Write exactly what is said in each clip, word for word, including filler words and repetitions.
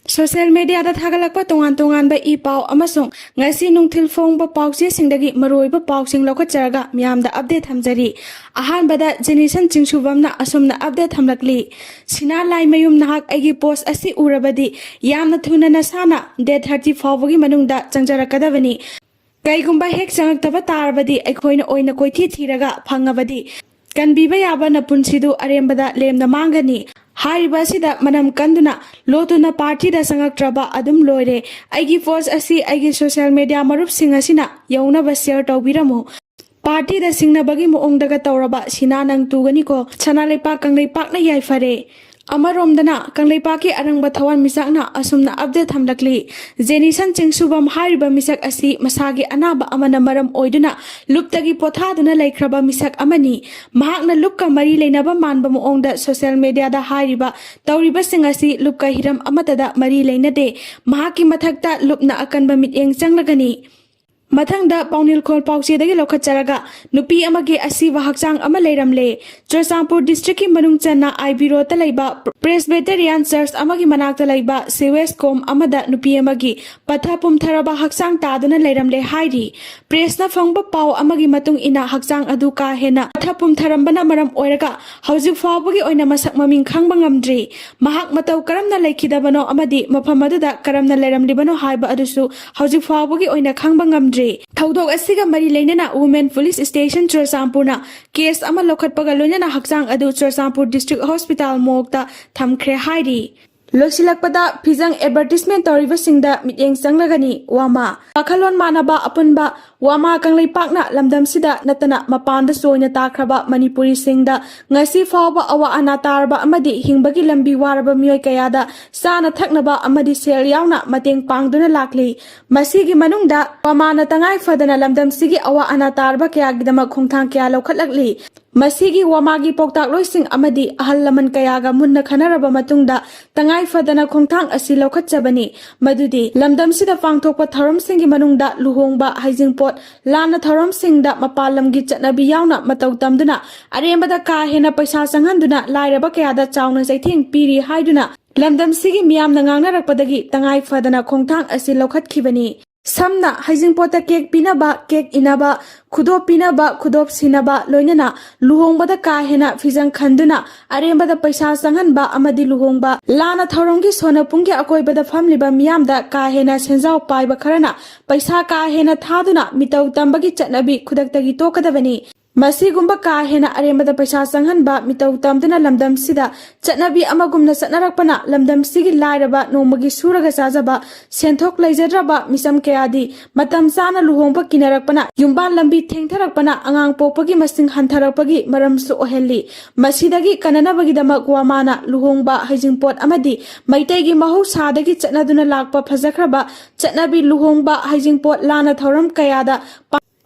Social ꯃꯦꯗꯤꯌꯥꯗ ꯊꯥꯒꯠꯂꯛꯄ ꯇꯣꯉꯥꯟ ꯇꯣꯉꯥꯟꯕ ꯏ ꯄꯥꯎ ꯑꯃꯁꯨꯡ ꯉꯁꯤ ꯅꯨꯡꯊꯤꯜ ꯐꯣꯡꯕ ꯄꯥꯎꯆꯦꯁꯤꯡꯗꯒꯤ ꯃꯔꯨꯑꯣꯏꯕ ꯄꯥꯎꯁꯤꯡ ꯂꯧꯈꯠꯆꯔꯒ ꯃꯤꯌꯥꯝꯗ ꯑꯞꯗꯦꯠ ꯊꯝꯖꯔꯤ꯫ ꯑꯍꯥꯟꯕꯗ ꯖꯦꯅꯤꯁꯟ ꯆꯤꯡꯁꯨꯕꯝꯅ ꯑꯁꯨꯝꯅ ꯑꯞꯗꯦꯠ ꯊꯝꯂꯛꯂꯤ: "ꯁꯤꯅꯥ ꯂꯥꯏꯃꯌꯨꯝ, ꯅꯍꯥꯛ ꯑꯩꯒꯤ ꯄꯣꯁ ꯑꯁꯤ ꯎꯔꯕꯗꯤ ꯌꯥꯝꯅ ꯊꯨꯅ ꯅꯁꯥꯅ ꯗꯦꯠ ꯊꯥꯔꯇꯤ ꯐꯥꯎꯕꯒꯤ ꯃꯅꯨꯡꯗ ꯆꯪꯖꯔꯛꯀꯗꯕꯅꯤ꯫ ꯀꯩꯒꯨꯝꯕ ꯍꯦꯛ ꯆꯪꯉꯛꯇꯕ ꯇꯥꯔꯕꯗꯤ ꯑꯩꯈꯣꯏꯅ ꯑꯣꯏꯅ ꯀꯣꯏꯊꯤ ꯊꯤꯔꯒ ꯐꯪꯉꯕꯗꯤ ꯀꯟꯕꯤꯕ ꯌꯥꯕ ꯅꯄꯨꯟꯁꯤꯗꯨ ꯑꯔꯦꯝꯕꯗ ꯂꯦꯝꯅ ꯃꯥꯡꯒꯅꯤ"꯫ ꯍꯥꯏꯔꯤꯕ ꯑꯁꯤꯗ ꯃꯅꯝ ꯀꯟꯗꯨꯅ ꯂꯣꯠꯇꯨꯅ ꯄꯥꯔꯇꯤꯗ ꯆꯪꯉꯛꯇ꯭ꯔꯕ ꯑꯗꯨꯝ ꯂꯣꯏꯔꯦ꯫ ꯑꯩꯒꯤ ꯄꯣꯁ ꯑꯁꯤ ꯑꯩꯒꯤ ꯁꯣꯁꯤꯌꯦꯜ ꯃꯦꯗꯤꯌꯥ ꯃꯔꯨꯞꯁꯤꯡ ꯑꯁꯤꯅ ꯌꯧꯅꯕ ꯁꯤꯌꯔ ꯇꯧꯕꯤꯔꯝꯃꯨ꯫ ꯄꯥꯔꯇꯤꯗ ꯁꯤꯡꯅꯕꯒꯤ ꯃꯑꯣꯡꯗꯒ ꯇꯧꯔꯕ ꯁꯤꯅꯥ ꯅꯪ ꯇꯨꯒꯅꯤꯀꯣ꯫ ꯁꯅꯥ ꯂꯩꯄꯥꯛ ꯀꯪꯂꯩꯄꯥꯛꯅ ꯌꯥꯏꯐꯔꯦ꯫ ꯑꯃꯔꯣꯝꯗꯅ ꯀꯪꯂꯩꯄꯥꯛꯀꯤ ꯑꯔꯪꯕ ꯊꯋꯥꯟꯃꯤꯆꯥꯛꯅ ꯑꯁꯨꯝꯅ ꯑꯞꯗꯦꯠ ꯊꯝꯂꯛꯂꯤ: "ꯖꯦꯅꯤꯁꯟ ꯆꯤꯡꯁꯨꯕꯝ ꯍꯥꯏꯔꯤꯕ ꯃꯤꯁꯛ ꯑꯁꯤ ꯃꯁꯥꯒꯤ ꯑꯅꯥꯕ ꯑꯃꯅ ꯃꯔꯝ ꯑꯣꯏꯗꯨꯅ ꯂꯨꯞꯇꯒꯤ ꯄꯣꯊꯥꯗꯨꯅ ꯂꯩꯈ꯭ꯔꯕ ꯃꯤꯁꯛ ꯑꯃꯅꯤ꯫ ꯃꯍꯥꯛꯅ ꯂꯨꯞꯀ ꯃꯔꯤ ꯂꯩꯅꯕ ꯃꯥꯟꯕ ꯃꯑꯣꯡꯗ ꯁꯣꯁꯤꯌꯦꯜ ꯃꯦꯗꯤꯌꯥꯗ ꯍꯥꯏꯔꯤꯕ ꯇꯧꯔꯤꯕꯁꯤꯡ ꯑꯁꯤ ꯂꯨꯞꯀ ꯍꯤꯔꯝ ꯑꯃꯠꯇꯗ ꯃꯔꯤ ꯂꯩꯅꯗꯦ꯫ ꯃꯍꯥꯛꯀꯤ ꯃꯊꯛꯇ ꯂꯨꯞꯅ ꯑꯀꯟꯕ ꯃꯤꯠꯌꯦꯡ ꯆꯪꯂꯒꯅꯤ"꯫ ꯃꯊꯪꯗ ꯄꯥꯎꯅꯤꯜꯈꯣꯜ ꯄꯥꯎꯆꯦꯗꯒꯤ ꯂꯧꯈꯠꯆꯔꯒ ꯅꯨꯄꯤ ꯑꯃꯒꯤ ꯑꯁꯤꯕ ꯍꯛꯆꯥꯡ ꯑꯃ ꯂꯩꯔꯝꯂꯦ꯫ ꯆꯨꯔꯆꯥꯟꯄꯨꯔ ꯗꯤꯁꯇ꯭ꯔꯤꯛꯀꯤ ꯃꯅꯨꯡ ꯆꯟꯅ ꯑꯥꯏ ꯕꯤ ꯔꯣꯗꯇ ꯂꯩꯕ ꯄ꯭ꯔꯦꯁꯕꯤꯇꯦꯔꯤꯌꯥꯟ ꯆꯔꯆ ꯑꯃꯒꯤ ꯃꯅꯥꯛꯇ ꯂꯩꯕ ꯁꯤꯋꯦꯖ ꯀꯣꯝ ꯑꯃꯗ ꯅꯨꯄꯤ ꯑꯃꯒꯤ ꯄꯠꯊ ꯄꯨꯝꯊꯔꯕ ꯍꯛꯆꯥꯡ ꯇꯥꯗꯨꯅ ꯂꯩꯔꯝꯂꯦ ꯍꯥꯏꯔꯤ꯫ ꯄ꯭ꯔꯦꯁꯅ ꯐꯪꯕ ꯄꯥꯎ ꯑꯃꯒꯤ ꯃꯇꯨꯡ ꯏꯟꯅ ꯍꯛꯆꯥꯡ ꯑꯗꯨ ꯀꯥ ꯍꯦꯟꯅ ꯄꯠꯊ ꯄꯨꯝꯊꯔꯝꯕꯅ ꯃꯔꯝ ꯑꯣꯏꯔꯒ ꯍꯧꯖꯤꯛ ꯐꯥꯎꯕꯒꯤ ꯑꯣꯏꯅ ꯃꯁꯛ ꯃꯃꯤꯡ ꯈꯪꯕ ꯉꯝꯗ꯭ꯔꯤ꯫ ꯃꯍꯥꯛ ꯃꯇꯧ ꯀꯔꯝꯅ ꯂꯩꯈꯤꯗꯕꯅꯣ ꯑꯃꯗꯤ ꯃꯐꯝ ꯑꯗꯨꯗ ꯀꯔꯝꯅ ꯂꯩꯔꯝꯂꯤꯕꯅꯣ ꯍꯥꯏꯕ ꯑꯗꯨꯁꯨ ꯍꯧꯖꯤꯛ ꯐꯥꯎꯕꯒꯤ ꯑꯣꯏꯅ ꯈꯪꯕ ꯉꯝꯗ꯭ꯔꯤ꯫ ꯊꯧꯗꯣꯛ ꯑꯁꯤꯒ ꯃꯔꯤ ꯂꯩꯅꯅ ꯋꯨꯃꯦꯟ ꯄꯨꯂꯤꯁ ꯁ꯭ꯇꯦꯁꯟ ꯆꯨꯔꯆꯥꯟꯄꯨꯔꯅ ꯀꯦꯁ ꯑꯃ ꯂꯧꯈꯠꯄꯒ ꯂꯣꯏꯅꯅ ꯍꯛꯆꯥꯡ ꯑꯗꯨ ꯆꯨꯔꯆꯥꯟꯄꯨꯔ ꯗꯤꯁꯇ꯭ꯔꯤꯛ ꯍꯣꯁꯄꯤꯇꯥꯜ ꯃꯣꯔꯒꯇ ꯊꯝꯈ꯭ꯔꯦ ꯍꯥꯏꯔꯤ꯫ ꯂꯣꯏꯁꯤꯜꯂꯛꯄꯗ ꯐꯤꯖꯪ ꯑꯦꯗꯚꯔꯇꯤꯁꯃꯦꯟ ꯇꯧꯔꯤꯕꯁꯤꯡꯗ ꯃꯤꯠꯌꯦꯡ ꯆꯪꯂꯒꯅꯤ꯫ ꯋꯥꯃꯥ ꯋꯥꯈꯜꯂꯣꯟ ꯃꯥꯟꯅꯕ ꯑꯄꯨꯟꯕ ꯋꯥꯃꯥ ꯀꯪꯂꯩꯄꯥꯛꯅ ꯂꯝꯗꯝꯁꯤꯗ ꯅꯠꯇꯅ ꯃꯄꯥꯟꯗ ꯆꯣꯏꯅ ꯇꯥꯈ꯭ꯔꯕ ꯃꯅꯤꯄꯨꯔꯤꯁꯤꯡꯗ ꯉꯁꯤ ꯐꯥꯎꯕ ꯑꯋꯥ ꯑꯅꯥ ꯇꯥꯔꯕ ꯑꯃꯗꯤ ꯍꯤꯡꯕꯒꯤ ꯂꯝꯕꯤ ꯋꯥꯔꯕ ꯃꯤꯑꯣꯏ ꯀꯌꯥꯗ ꯆꯥꯅ ꯊꯛꯅꯕ ꯑꯃꯗꯤ ꯁꯦꯜ ꯌꯥꯎꯅ ꯃꯇꯦꯡ ꯄꯥꯡꯗꯨꯅ ꯂꯥꯛꯂꯤ꯫ ꯃꯁꯤꯒꯤ ꯃꯅꯨꯡꯗ ꯋꯥꯃꯥꯅ ꯇꯉꯥꯏ ꯐꯗꯅ ꯂꯝꯗꯝꯁꯤꯒꯤ ꯑꯋꯥ ꯑꯅꯥ ꯇꯥꯔꯕ ꯀꯌꯥꯒꯤꯗꯃꯛ ꯈꯣꯡꯊꯥꯡ ꯀꯌꯥ ꯂꯧꯈꯠꯂꯛꯂꯤ꯫ ꯃꯁꯤꯒꯤ ꯋꯥꯃꯥꯒꯤ ꯄꯥꯎꯇꯥꯛꯂꯣꯏꯁꯤꯡ ꯑꯃꯗꯤ ꯑꯍꯜ ꯂꯃꯟ ꯀꯌꯥꯒ ꯃꯨꯟꯅ ꯈꯟꯅꯔꯕ ꯃꯇꯨꯡꯗ ꯇꯉꯥꯏ ꯐꯗꯅ ꯈꯣꯡꯊꯥꯡ ꯑꯁꯤ ꯂꯧꯈꯠꯆꯕꯅꯤ꯫ ꯃꯗꯨꯗꯤ ꯂꯝꯗꯝꯁꯤꯗ ꯄꯥꯡꯊꯣꯛꯄ ꯊꯧꯔꯝꯁꯤꯡꯒꯤ ꯃꯅꯨꯡꯗ ꯂꯨꯍꯣꯡꯕ, ꯍꯩꯖꯤꯡꯄꯣꯠ, ꯂꯥꯟꯅ ꯊꯧꯔꯝꯁꯤꯡꯗ ꯃꯄꯥꯟ ꯂꯝꯒꯤ ꯆꯠꯅꯕꯤ ꯌꯥꯎꯅ ꯃꯇꯧ ꯇꯝꯗꯨꯅ ꯑꯔꯦꯝꯕꯗ ꯀꯥ ꯍꯦꯟꯅ ꯄꯩꯁꯥ ꯆꯪꯍꯟꯗꯨꯅ ꯂꯥꯏꯔꯕ ꯀꯌꯥꯗ ꯆꯥꯎꯅ ꯆꯩꯊꯦꯡ ꯄꯤꯔꯤ ꯍꯥꯏꯗꯨꯅ ꯂꯝꯗꯝꯁꯤꯒꯤ ꯃꯤꯌꯥꯝꯅ ꯉꯥꯡꯅꯔꯛꯄꯗꯒꯤ ꯇꯉꯥꯏ ꯐꯗꯅ ꯈꯣꯡꯊꯥꯡ ꯑꯁꯤ ꯂꯧꯈꯠꯈꯤꯕꯅꯤ꯫ ꯁꯝꯅ ꯍꯩꯖꯤꯡꯄꯣꯠꯇ ꯀꯦꯛ ꯄꯤꯅꯕ, ꯀꯦꯛ ꯏꯅꯕ, ꯈꯨꯗꯣꯞ ꯄꯤꯅꯕ, ꯈꯨꯗꯣꯞ ꯁꯤꯅꯕ, ꯂꯣꯏꯅꯅ ꯂꯨꯍꯣꯡꯕꯗ ꯀꯥ ꯍꯦꯟꯅ ꯐꯤꯖꯪ ꯈꯟꯗꯨꯅ ꯑꯔꯦꯝꯕꯗ ꯄꯩꯁꯥ ꯆꯪꯍꯟꯕ ꯑꯃꯗꯤ ꯂꯨꯍꯣꯡꯕ ꯂꯥꯟꯅ ꯊꯧꯔꯝꯒꯤ ꯁꯣꯅꯄꯨꯡꯒꯤ ꯑꯀꯣꯏꯕꯗ ꯐꯝꯂꯤꯕ ꯃꯤꯌꯥꯝꯗ ꯀꯥ ꯍꯦꯟꯅ ꯁꯦꯟꯖꯥꯎ ꯄꯥꯏꯕ ꯈꯔꯅ ꯄꯩꯁꯥ ꯀꯥ ꯍꯦꯟꯅ ꯊꯥꯗꯨꯅ ꯃꯤꯇꯧ ꯇꯝꯕꯒꯤ ꯆꯠꯅꯕꯤ ꯈꯨꯗꯛꯇꯒꯤ ꯇꯣꯛꯀꯗꯕꯅꯤ꯫ ꯃꯁꯤꯒꯨꯝꯕ ꯀꯥ ꯍꯦꯟꯅ ꯑꯔꯦꯝꯕꯗ ꯄꯩꯁꯥ ꯆꯪꯍꯟꯕ ꯃꯤꯇꯧ ꯇꯝꯗꯨꯅ ꯂꯝꯗꯝꯁꯤꯗ ꯆꯠꯅꯕꯤ ꯑꯃꯒꯨꯝꯅ ꯆꯠꯅꯔꯛꯄꯅ ꯂꯝꯗꯝꯁꯤꯒꯤ ꯂꯥꯏꯔꯕ, ꯅꯣꯡꯃꯒꯤ ꯁꯨꯔꯒ ꯆꯥꯖꯕ, ꯁꯦꯟꯊꯣꯛ ꯂꯩꯖꯗ꯭ꯔꯕ ꯃꯤꯆꯝ ꯀꯌꯥꯗꯤ ꯃꯇꯝ ꯆꯥꯅ ꯂꯨꯍꯣꯡꯕ ꯀꯤꯅꯔꯛꯄꯅ, ꯌꯨꯝꯕꯥꯟ ꯂꯝꯕꯤ ꯊꯦꯡꯊꯔꯛꯄꯅ, ꯑꯉꯥꯡ ꯄꯣꯛꯄꯒꯤ ꯃꯁꯤꯡ ꯍꯟꯊꯔꯛꯄꯒꯤ ꯃꯔꯝꯁꯨ ꯑꯣꯏꯍꯜꯂꯤ꯫ ꯃꯁꯤꯗꯒꯤ ꯀꯟꯅꯅꯕꯒꯤꯗꯃꯛ ꯋꯥꯃꯥꯅ ꯂꯨꯍꯣꯡꯕ, ꯍꯩꯖꯤꯡꯄꯣꯠ ꯑꯃꯗꯤ ꯃꯩꯇꯩꯒꯤ ꯃꯍꯧꯁꯥꯗꯒꯤ ꯆꯠꯅꯗꯨꯅ ꯂꯥꯛꯄ ꯐꯖꯈ꯭ꯔꯕ ꯆꯠꯅꯕꯤ ꯂꯨꯍꯣꯡꯕ, ꯍꯩꯖꯤꯡꯄꯣꯠ ꯂꯥꯟꯅ ꯊꯧꯔꯝ ꯀꯌꯥꯗ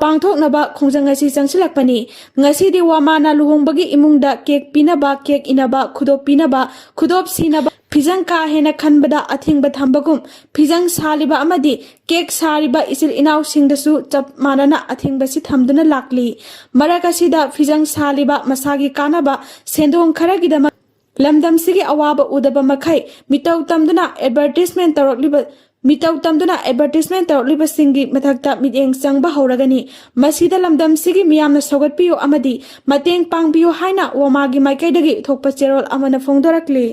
ꯄꯥꯡꯊꯣꯛꯅꯕ ꯈꯣꯡꯖꯪ ꯑꯁꯤ ꯆꯪꯁꯤꯜꯂꯛꯄꯅꯤ꯫ ꯉꯁꯤꯗꯤ ꯋꯥꯃꯥꯅ ꯂꯨꯍꯣꯡꯕꯒꯤ ꯏꯃꯨꯡꯗ ꯀꯦꯛ ꯄꯤꯅꯕ, ꯀꯦꯛ ꯏꯅꯕ, ꯈꯨꯗꯣꯞ ꯄꯤꯅꯕ, ꯈꯨꯗꯣꯞ ꯁꯤꯅꯕ, ꯐꯤꯖꯪ ꯀꯥ ꯍꯦꯟꯅ ꯈꯟꯕꯗ ꯑꯊꯤꯡꯕ ꯊꯝꯕꯒꯨꯝ, ꯐꯤꯖꯪ ꯁꯥꯂꯤꯕ ꯑꯃꯗꯤ ꯀꯦꯛ ꯁꯥꯔꯤꯕ ꯏꯆꯤꯜ ꯏꯅꯥꯎꯁꯤꯡꯗꯁꯨ ꯆꯞ ꯃꯥꯟꯅꯅ ꯑꯊꯤꯡꯕꯁꯤ ꯊꯝꯗꯨꯅ ꯂꯥꯛꯂꯤ꯫ ꯃꯔꯛ ꯑꯁꯤꯗ ꯐꯤꯖꯪ ꯁꯥꯂꯤꯕ ꯃꯁꯥꯒꯤ ꯀꯥꯟꯅꯕ ꯁꯦꯟꯗꯣꯡ ꯈꯔꯒꯤꯗꯃꯛ ꯂꯝꯗꯝꯁꯤꯒꯤ ꯑꯋꯥꯕ ꯎꯗꯕ ꯃꯈꯩ ꯃꯤꯇꯧ ꯇꯝꯗꯨꯅ ꯑꯦꯗꯚꯔꯇꯤꯁꯃꯦꯟ ꯇꯧꯔꯛꯂꯤꯕ ꯃꯤꯇꯧ ꯇꯝꯗꯨꯅ ꯑꯦꯗꯚꯔꯇꯤꯁꯃꯦꯟ ꯇꯧꯔꯛꯂꯤꯕꯁꯤꯡꯒꯤ ꯃꯊꯛꯇ ꯃꯤꯠꯌꯦꯡ ꯆꯪꯕ ꯍꯧꯔꯒꯅꯤ꯫ ꯃꯁꯤꯗ ꯂꯝꯗꯝꯁꯤꯒꯤ ꯃꯤꯌꯥꯝꯅ ꯁꯧꯒꯠꯄꯤꯌꯨ ꯑꯃꯗꯤ ꯃꯇꯦꯡ ꯄꯥꯡꯕꯤꯌꯨ ꯍꯥꯏꯅ ꯋꯥꯃꯥꯒꯤ ꯃꯥꯏꯀꯩꯗꯒꯤ ꯊꯣꯛꯄ ꯆꯦꯔꯣꯜ ꯑꯃꯅ ꯐꯣꯡꯗꯣꯔꯛꯂꯤ꯫